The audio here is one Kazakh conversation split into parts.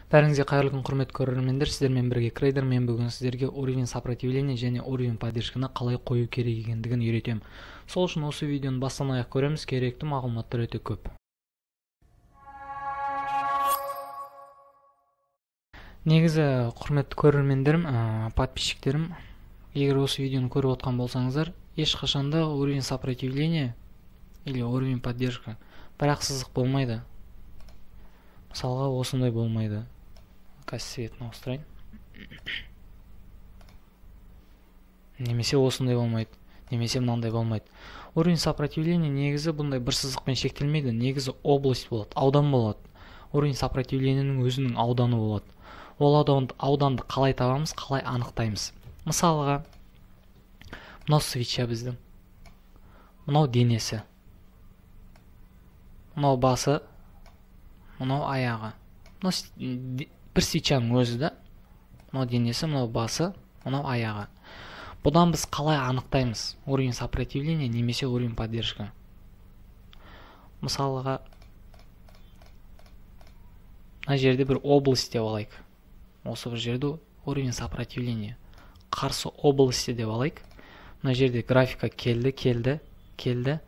Бәріңізге қайырлы күн, құрметті көрермендер. Сіздермен бірге Крейдер. Мен бүгін сіздерге уровень сопротивления және уровень поддержканы қалай қою керек екендігін үйретемін. Сол үшін осы видеоны бастан аяқ көреміз, керекті мағлұматтар өте көп. Негізі, құрметті көрермендерім, подписчиктерім, егер осы видеоны көріп отқан болсаңыздар, ешқашанда уровень сопротивления или уровень поддержка бірақ сызық болмайды. Мысалға, осындай болмайды. Қазір светін ауыстырайын. Немесе осындай болмайды, немесе мынандай болмайды. Уровень сопротивления негізі бұндай бір сызықпен шектелмейді, негізі область болады, аудан болады. Уровень сопротивлениенің өзінің ауданы болады. Ол ауданды қалай табамыз, қалай анықтаймыз? Мысалға, мынау свеча біздің. Мынау денесі. Мынау басы, мынау аяғы. Мынау бір свечаның өзі да. Мынау денесі, мынау басы, мынау аяғы. Бұдан біз қалай анықтаймыз уровень сопротивления немесе уровень поддержка? Мысалға, мына жерде бір область деп алайық. Осы бір жерде уровень сопротивления, қарсы области деп алайық. Мына жерде графика келді, келді, келді.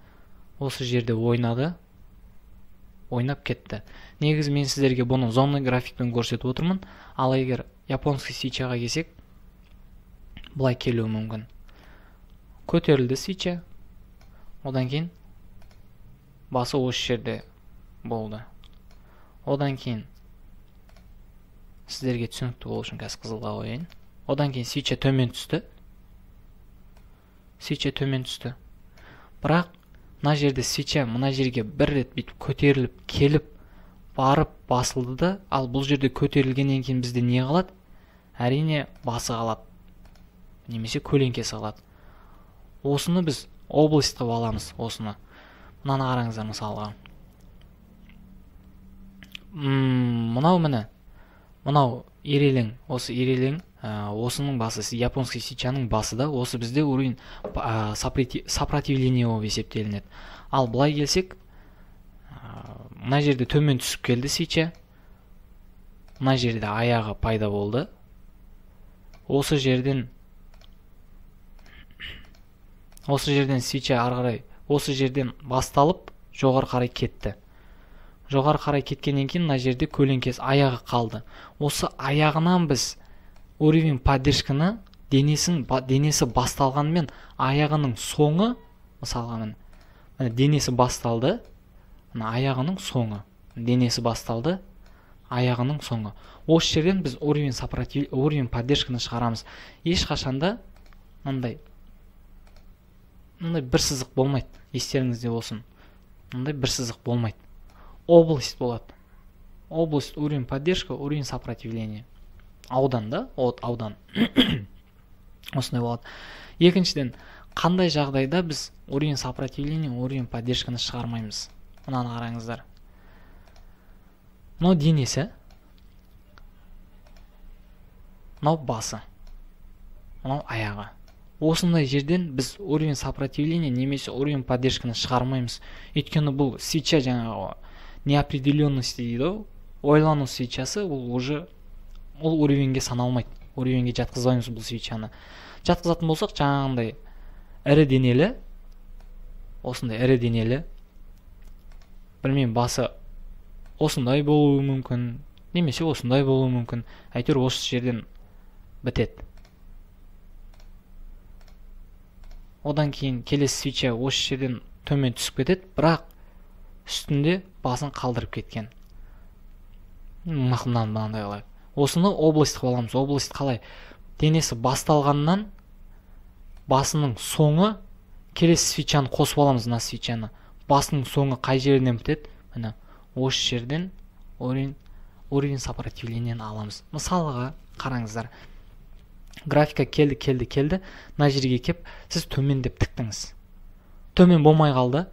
Осы жерде ойнады, ойнап кетті. Негізі мен сіздерге бұны зонный графикпен көрсетіп отырмын. Ал егер японский свечаға келсек, былай келуі мүмкін. Көтерілді свеча, одан кейін басы осы жерде болды. Одан кейін сіздерге түсінікті болу үшін қазір қызылға қояйын. Одан кейін свеча төмен түсті. Свеча төмен түсті. Бірақ мына жерде свеча мына жерге бір рет бүйтіп көтеріліп келіп барып басылды да, ал бұл жерде көтерілгеннен кейін бізде не қалады? Әрине басы қалады. Немесе көлеңкесі қалады. Осыны біз область қылып аламыз, осыны. Мынаны қараңыздар мысалға. Мынау міне. Мынау ирелең, осы ирелең, осының басы, японский свечаның басы да, осы бізде уровень сопротивления болып есептелінеді. Ал былай келсек, мына жерде төмен түсіп келді свеча, мына жерде аяғы пайда болды. Осы жерден свеча ары қарай, осы жерден басталып жоғары қарай кетті. Жоғары қарай кеткеннен кейін мына жерде көлеңкесі аяғы қалды. Осы аяғынан біз уровень поддержканы денесі басталғанмен аяғының соңы, мысалға міне денесі басталды, мына аяғының соңы, денесі басталды, аяғының соңы. Осы жерден біз уровень сопротивления, уровень поддержканы шығарамыз. Ешқашанда мындай бір сызық болмайды, естеріңізде болсын. Мындай бір сызық болмайды. Область болады. Область, уровень поддержка, уровень сопротивления. Аудан да, от аудан. Осындай болады. Екіншіден, қандай жағдайда біз уровень сопротивления, уровень поддержканы шығармаймыз? Мынаны қараңыздар. Мынау денесі, мынау басы, мынау аяғы. Осындай жерден біз уровень сопротивления немесе уровень поддержканы шығармаймыз. Өйткені бұл свеча жаңағы неопределенности дейді ғой, ойлану свечасы, ол уже ол уровеньге саналмайды. Уровеньге жатқызбаймыз бұл свечаны. Жатқызатын болсақ, жаңағындай ірі денелі, осындай ірі денелі, білмеймін, басы осындай болуы мүмкін, немесе осындай болуы мүмкін. Әйтеуір осы жерден бітеді. Одан кейін келесі свеча осы жерден төмен түсіп кетеді, бірақ үстінде басын қалдырып кеткен. Мақұл, мынандай қалай. Осыны область қылып аламыз. Область қалай? Денесі басталғаннан басының соңы, келесі свечаны қосып аламыз, мына свечаны. Басының соңы қай жерінен бітеді? Міне, осы жерден уровень сопротивлениені аламыз. Мысалға, қараңыздар. Графика келді, келді, келді. Мына жерге кеп, сіз төмен деп тіктіңіз. Төмен болмай қалды.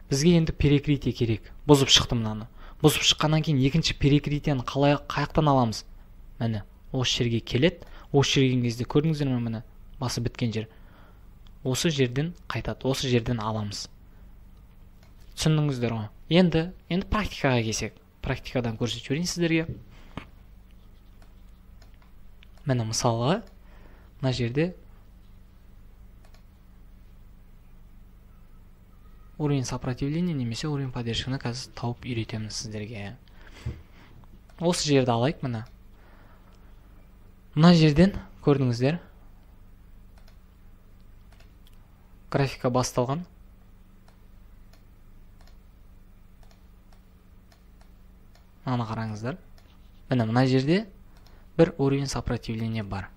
Бізге енді перекрытие керек. Бұзып шықты мынаны. Бұзып шыққаннан кейін екінші перекрытиені қалай, қаяқтан аламыз? Міне, осы жерге келеді. Осы жерге келген кезде көрдіңіздер ме, міне, басы біткен жер. Осы жерден қайтады, осы жерден аламыз. Түсіндіңіздер ғой? Енді практикаға келсек. Практикадан көрсетіп жіберейін сіздерге. Міне, мысалға, мына жерде уровень сопротивления немесе уровень поддержканы қазір тауып үйретемін сіздерге. Осы жерді алайық, міне. Мына жерден көрдіңіздер, графика басталған. Мынаны қараңыздар. Міне, мына жерде бір уровень сопротивления бар.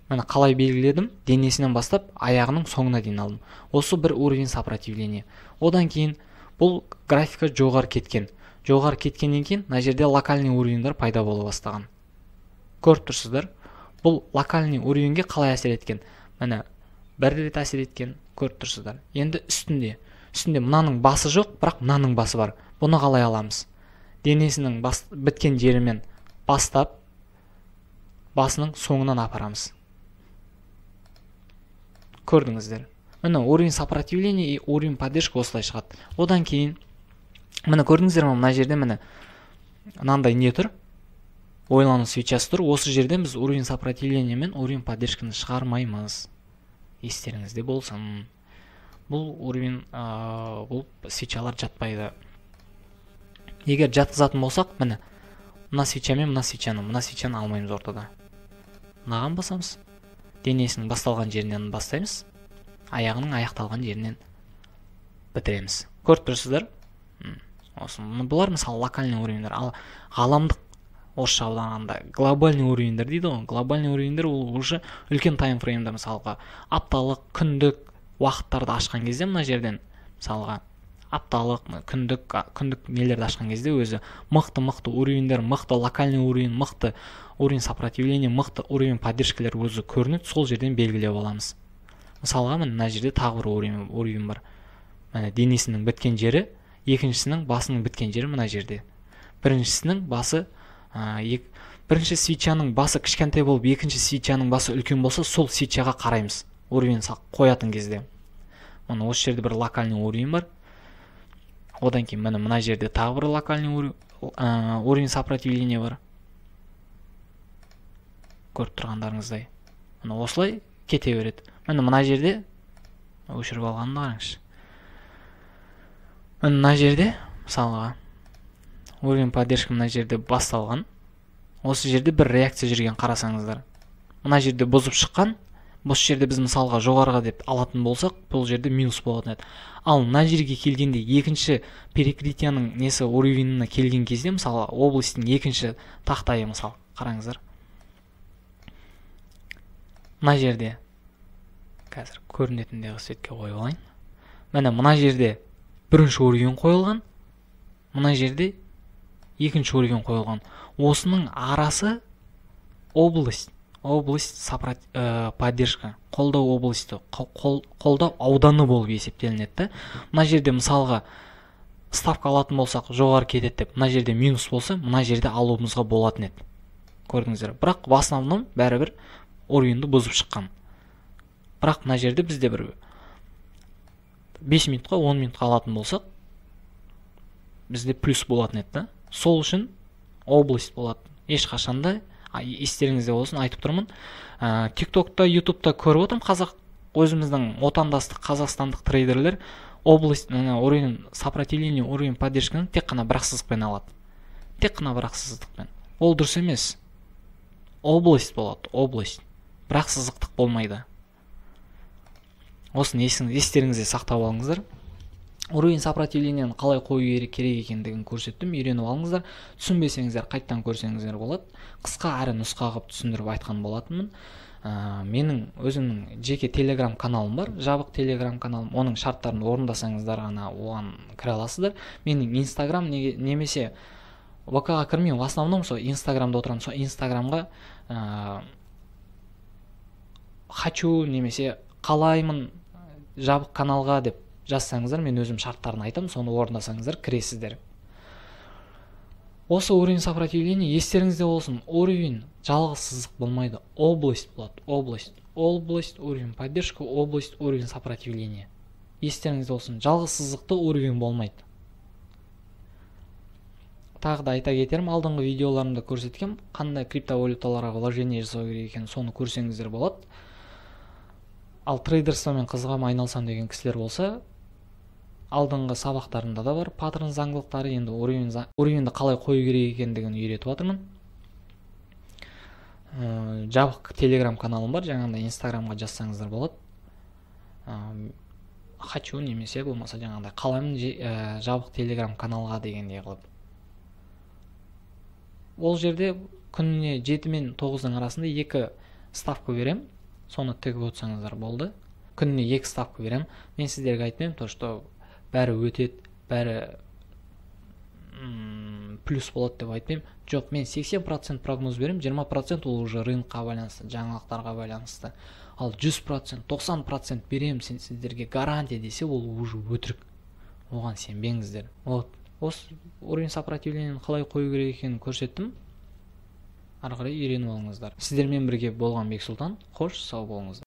Міне, қалай белгіледім? Денесінен бастап аяғының соңына дейін алдым. Осы бір уровень сопротивления. Одан кейін бұл графика жоғары кеткен. Жоғары кеткеннен кейін мына жерде локальный уровеньдер пайда бола бастаған. Көріп тұрсыздар. Бұл локальный уровеньге қалай әсер еткен? Міне, бір рет әсер еткен, көріп тұрсыздар. Енді үстінде мынаның басы жоқ, бірақ мынаның басы бар. Бұны қалай аламыз? Денесінің біткен жерімен бастап, басының соңынан апарамыз. Көрдіңіздер. Міне, уровень сопротивления и уровень поддержки осылай шығады. Одан кейін, міне, көрдіңіздер ме, мына жерде міне мынандай не тұр? Ойлану свечасы тұр. Осы жерден біз уровень сопротивления мен уровень поддержканы шығармаймыз. Естеріңізде болсын. Бұл уровень, бұл свечалар жатпайды. Егер жатқызатын болсақ, міне, мына свеча мен мына свечаны алмаймыз ортада. Мынаған басамыз. Денесінің басталған жерінен бастаймыз, аяғының аяқталған жерінен бітіреміз. Көріп тұрсыздар? Осы бұлар мысалы локальный уровеньдер, ал ғаламдық орысша аударғанда глобальный уровеньдер дейді ғой. Глобальный уровеньдер ол уже үлкен таймфреймде, мысалға апталық, күндік уақыттарды ашқан кезде, мына жерден мысалға апталық, күндік нелерді ашқан кезде өзі мықты-мықты уровеньдер, мықты локальный уровень, мықты уровень сопротивления, мықты уровень поддержкалер өзі көрінеді, сол жерден белгілеп аламыз. Мысалға, міне, мына жерде тағы бір уровень бар. Міне, денесінің біткен жері, екіншісінің басының біткен жері мына жерде. Біріншісінің басы, бірінші свечаның басы кішкентай болып, екінші свечаның басы үлкен болса, сол свечаға қараймыз уровень қоятын кезде. Міне, осы жерде бір локальный уровень бар. Одан кейін міне мына жерде тағы бір локальный уровень сопротивления бар. Көріп тұрғандарыңыздай. Міне, осылай кете береді. Міне, мына жерде өшіріп алғанын қараңызшы. Міне, мына жерде мысалға уровень поддержки мына жерде басталған. Осы жерде бір реакция жүрген, қарасаңыздар. Мына жерде бұзып шыққан. Осы жерде біз мысалға жоғарыға деп алатын болсақ, бұл жерде минус болатын еді. Ал мына жерге келгенде екінші перекрытияның несі уровеніне келген кезде, мысалы областың екінші тақтайы, мысалы, қараңыздар. Мына жерде қазір көрінетіндей светке қойып алайын. Міне, мына жерде бірінші уровень қойылған, мына жерде екінші уровень қойылған. Осының арасы область, область поддержка, қолдау области, қолдау ауданы болып есептелінеді. Мына жерде мысалға ставка алатын болсақ, жоғары кетеді деп, мына жерде минус болса, мына жерде алуымызға болатын еді. Көрдіңіздер. Бірақ в основном бәрібір уровеньді бұзып шыққан. Бірақ мына жерде бізде бір 5 минутқа, 10 минутқа алатын болсақ, бізде плюс болатын еді. Сол үшін область болады. Ешқашанда естеріңізде болсын, айтып тұрмын. TikTok'та, YouTube'та көріп отырмын, қазақ өзіміздің отандастық қазақстандық трейдерлер область, уровень сопротивления, уровень поддержканы тек қана бір сызықпен алады. Тек қана бір сызықпен. Ол дұрыс емес. Область болады, область. Бірақ сызықтық болмайды. Осыны естеріңізде сақтап алыңыздар. Уровень сопротивлениені қалай қою керек екендігін көрсеттім, үйреніп алыңыздар. Түсінбесеңіздер, қайттан көрсеңіздер болады. Қысқа әрі нұсқа қылып түсіндіріп айтқан болатынмын. Менің өзімнің жеке телеграм каналым бар, жабық телеграм каналым. Оның шарттарын орындасаңыздар ғана оған кіре аласыздар. Менің инстаграм немесе ВК-ға кірмеймін, в основном сол инстаграмда отырамын. Сол инстаграмға хочу немесе қалаймын жабық каналға деп жазсаңыздар, мен өзім шарттарын айтамын, соны орындасаңыздар кіресіздер. Осы уровень сопротивления естеріңізде болсын. Уровень жалғыз сызық болмайды, область болады, область. Область, уровень поддержка, область, уровень сопротивления. Естеріңізде болсын, жалғыз сызықты уровень болмайды. Тағы да айта кетерім, алдыңғы видеоларымда көрсеткем, қандай криптовалюталарға вложение жасау керек екенін, соны көрсеңіздер болады. Ал трейдерствомен қызығам, айналысам деген кісілер болса, алдыңғы сабақтарында да бар паттерн заңдылықтары. Енді уровеньді қалай қою керек екендігін үйретіп жатырмын. Жабық телеграм каналым бар, жаңағындай инстаграмға жазсаңыздар болады. Хочу немесе болмаса жаңағындай қалаймын жабық телеграм каналға дегендей қылып. Ол жерде күніне 7 мен 9-дың арасында 2 ставка берем, соны тігіп отырсаңыздар болды. Күніне 2 ставка берем. Мен сіздерге айтпаймын то, что бәрі өтеді, бәрі плюс болады деп айтпаймын. Жоқ, мен 80% прогноз беремін, 20% ол уже рынокқа байланысты, жаңалықтарға байланысты. Ал 100%, 90% беремін сен сіздерге гарантия десе, ол уже өтірік, оған сенбеңіздер. Вот осы уровень сопротивлениені қалай қою керек екенін көрсеттім, ары қарай үйреніп алыңыздар. Сіздермен бірге болған Бексұлтан. Қош, сау болыңыздар.